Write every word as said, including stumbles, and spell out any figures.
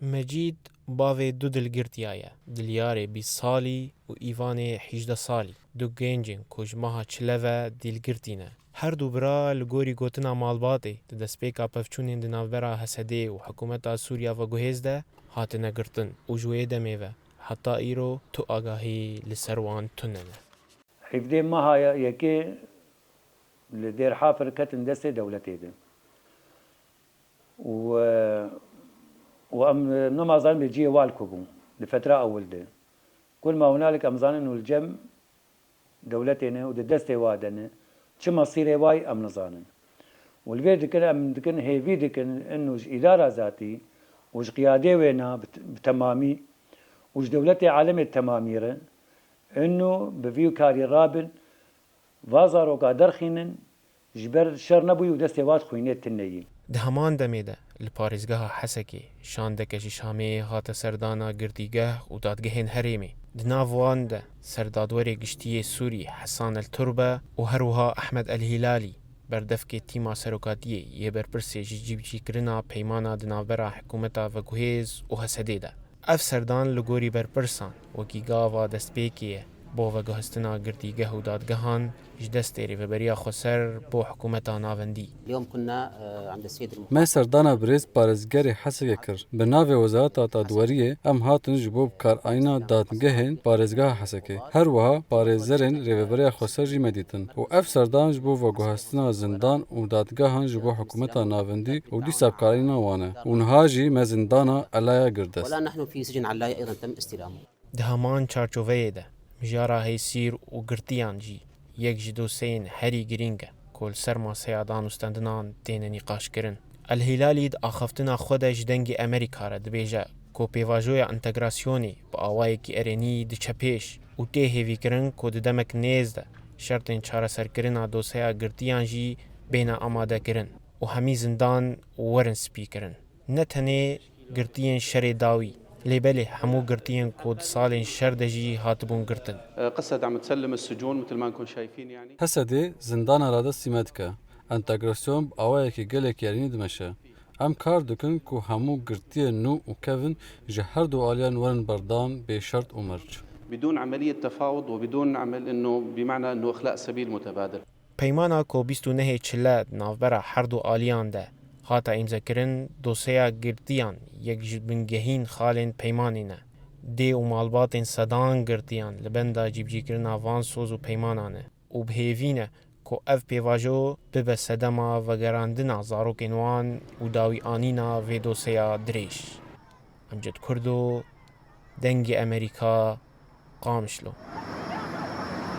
Mecîd bavê du dilgirtiya ye, Dilyarê bîst salî û Îvanê hejdeh salî. Du gencên ku ji meha çile ve dilgirtî ne. Her du bira li gorî gotina malbatê di destpêka pevçûnên di navbera H S D'ê û hikûmeta Sûriya ve guhêz de hatine girtin û ji wê demê ve heta îro tu agahî li ser wan tune ne. Hevdeh meha yekê li Dêr Hafir ketin destê dewletê de. Û, û em, em nemazanin bi cihê wa li ku bûn, li fetra ewil de. Kul ma hunalik em zanin û li cem dewletê ne û di destê wa de ne. Çi mesîrê wa ye em nizanin. Û li vê dikin em dikin hêvî dikin inu ji îdara zatî û ji qiyadê wê na bi, bi temamî û ji dewletê alemê temamî re inu bi vî karî rabin, va zaroka derxînin, ji ber şer nebûyî û destê wa di xwînê tune yî. Di heman demê de li parêzgeha Hesekê şandeke ji Şamê hate serdana girtîgeh û dadgehên herêmê. Di nav wan de Serdadwerê Giştî yê Sûrî Hesan El Turbe û her wiha Ehmed El Hîlalî, berdevkê tîma serokatiyê yê berpirsê ji cîbicîkirina peymana di navbera hikûmeta veguhêz û H S D'ê de. Ev serdan li gorî berpirsan wekî gava destpêkê ye bo veguhestina girtîgeh û dadgehan ji destê Rêveberiya Xweser bo hikûmeta navendî. اليوم كنا عند السيد المحافظ. Me serdana birêz parêzgerê Hesekê kir. Bi navê Wezareta Dadweriyê em hatin ji bo bikaranîna dadgehên parêzgeha Hesekê. Her wiha parêzerên Rêveberiya Xweser jî me dîtin û ev serdan ji bo veguhestina zindan û dadgehan ji bo hikûmeta navendî û dîsa bikaranîna wan e û niha jî me zindana Elaya girt dest. ولا نحن في سجن علاية أيضا تم استلامه. Di heman çarçoveyê de mijara hêsîr û girtiyan jî yek ji dosyeyên herî girîng e ku li ser maseya danûstendinan têne nîqaşkirin. El Hîlalî di axaftina xwe de ji Dengê Amerîka re dibêje ku pêvajoya entegrasyonê bi awayekî erênî diçe pêş û tê hêvîkirin ku di demek nêz de şertên çareserkirina dosyeya girtiyan jî bêne amadekirin û hemî zindan werin spîkirin. Ne tenê girtiyên şerê dawî, lê belê hemû girtiyên ku di salên şer de jî hatibûn girtin. قصة عم تسلم السجون مثل ما انكم شايفين يعني. H S D zindana radestî me dike. Entegrasyon bi awayekî gelekî erênî dimeşe. Em kar dikin ku hemû girtiyên nû û kevin ji her du aliyan werin berdan bê şert û merc. بدون عملية تفاوض وبدون عمل انه بمعنى انه اخلاء سبيل متبادل. Peymana ku bîst û nehê çile di navbera her du aliyan de hate îmzekirin, dosyeya girtiyan yek ji bingehîn xalên peymanê ne. Dê û malbatên sedan girtiyan li benda cîbicîkirina van soz û peymanan e û bi hêvî ne ku ev pêvajo bibe sedema vegerandina zarokên wan û dawîanîna vê dosyeya dirêj. Emcid Kurdo, Dengê Amerîka, Qamişlo.